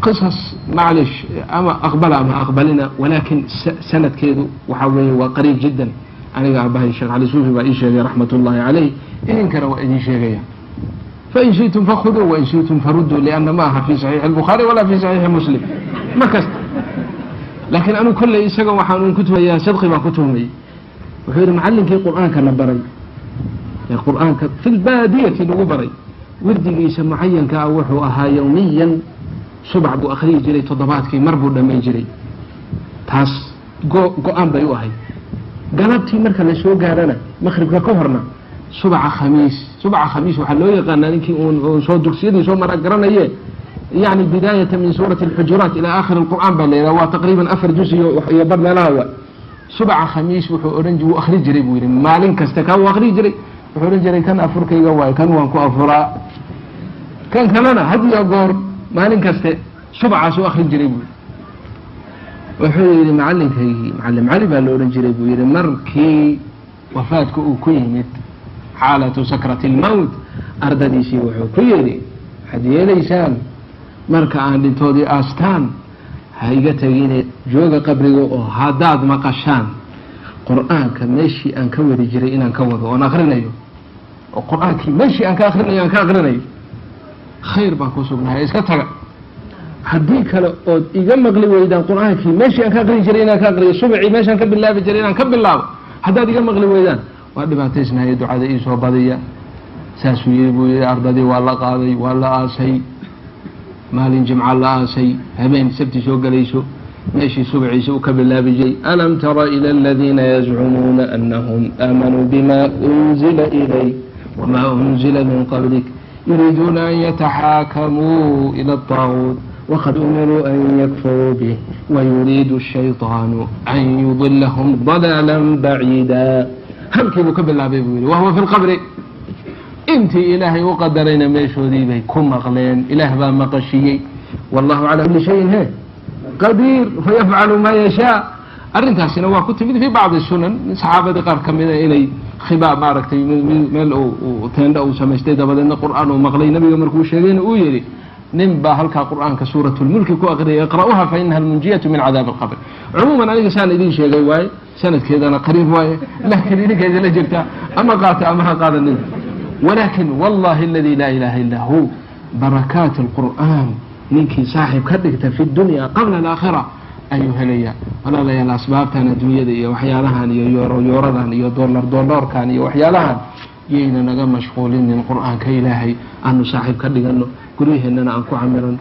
Qisas, maclish, ama aqbala ama aqbalina, walaakin sanadkeedu waxaa weeye waa qariib jiddan. Aniga aabahay Sheekh Cali Suufi baa ii sheegay, raxmat ullahi caleyh, idinkana waa idin sheegaya. Fain shi'tum fakhuduu, wain shi'tum faruduu, lianna ma aha fi saxiixi albukhaari walaa fi saxiixi Muslim ma kasta. Laakiin anigu kolley isaga waxaan un ku tuhayaa, sidqi baan ku tuhmayay. Wuxuu yidhi macallinkii Qur-aanka na baray ee Qur-aanka fi lbaadiyati nagu baray, wirdigiisa mucayanka ah wuxuu ahaa yowmiyan subax buu akhriyi jiray, toddobaadkii mar buu dhammayn jiray. Taas go-aan bay u ahayd. Galabtii marka la soo gaarana, maqribka ka horna, subaca Khamiis. Subaca Khamiis waxaa loo yaqaanaa, ninkii uun soo dugsiyadii soo mara garanaye, yani bidaayata min suurati alxujuraat ilaa aakhir alqur'aan baa la yidhaha, waa taqriiban 4 juz iyo bar meelaha. Wa subaca Khamiis wuxuu odhan, wuu akhri jiray buu yidhi maalin kasta. Kaa wuu akhri jiray. Wuxuu odhan jiray: "Kan afurkayga waayo, kan waan ku afuraa." Kan kalena had iyo goor maalin kaste subacaas u akhrin jiray buu yidhi. Wuxuu yidhi macallinkaygii, Macallim Cali baa la odhan jiray buu yidhi, markii wafaadka uu ku yimid, xaalatu sakrati almowt, ardadiisii wuxuu ku yidhi: "Waxaad yeelaysaan, marka aan dhintoodii aastaan, ha iga tegine, jooga qabriga, oo haddaad maqashaan Qur-aanka meeshii aan ka wadi jiray inaan ka wado oon akrinayo, oo Qur-aankii meeshii aan ka akrinayo aan ka akrinayo, khayr baan ku sugnahay, iska taga. Haddii kale ood iga maqli weydaan Qur-aankii meeshii aan ka aqrin jiray inaan ka aqriyo, subacii meeshaan ka bilaabi jiray inaan ka bilaabo, haddaad iga maqli weydaan, waa dhibaataysnahay, ducada iisoo badiya." Saasuu yiri buu yihi. Ardadii waa la qaaday, waa la aasay. Maalin Jimca la aasay, habeen Sabti soo gelayso, meeshii subaciisa uu ka bilaabi jiray: "Alam tara ila aladiina yazcumuuna anahum aamanuu bima unzila ilayk wma unzila min qablik yuriiduuna an yataxaakamuu ila الطaaguut waqad umiruu an yakfuruu bih wayuriidu الshayطaanu an yudilahum ضalaala baciida." Halkii buu ka bilaabay buu yihi, wahuwa fi lqabri. Intii Ilaahay u qadarayna meeshoodii bay ku maqleen. Ilaah baa maqashiyey. Wallahu calaa kuli shayin he qadiir, fayafcalu maa yashaa. Arrintaasina waa ku timid fi bacdi sunan, saxaabadii qaar ka mida inay khibaa, maaragtay, meel teendha uu samaystay, dabadeedna Qur'aan uu maqlay. Nabiga markuu sheegayna uu yihi: "Nin baa halkaa Qur'aanka suurat lmulki ku aqriyay, iqra'uha fa inaha almunjiyatu min cadaabi alqabr." Cumuuman aniga saan idin sheegay waaye, sanadkeedana qariib waaye, laakiin idinka idinla jirtaa, ama qaata ama ha qaadanin. Walakin wallahi aladi laa ilaha illa hu, barakaat alqur'aan ninkii saaxib ka dhigta fi dunya qabla alaakhira ayuu helayaa. Walaalayaal, asbaabtan adduunyada iyo waxyaalahan iyo yooro yooradan iyo dollar dollarkan iyo waxyaalahan yayna naga mashquulinin. Qur-aanka Ilaahay aanu saaxiib ka dhigano, guryaheennana aan ku camiran.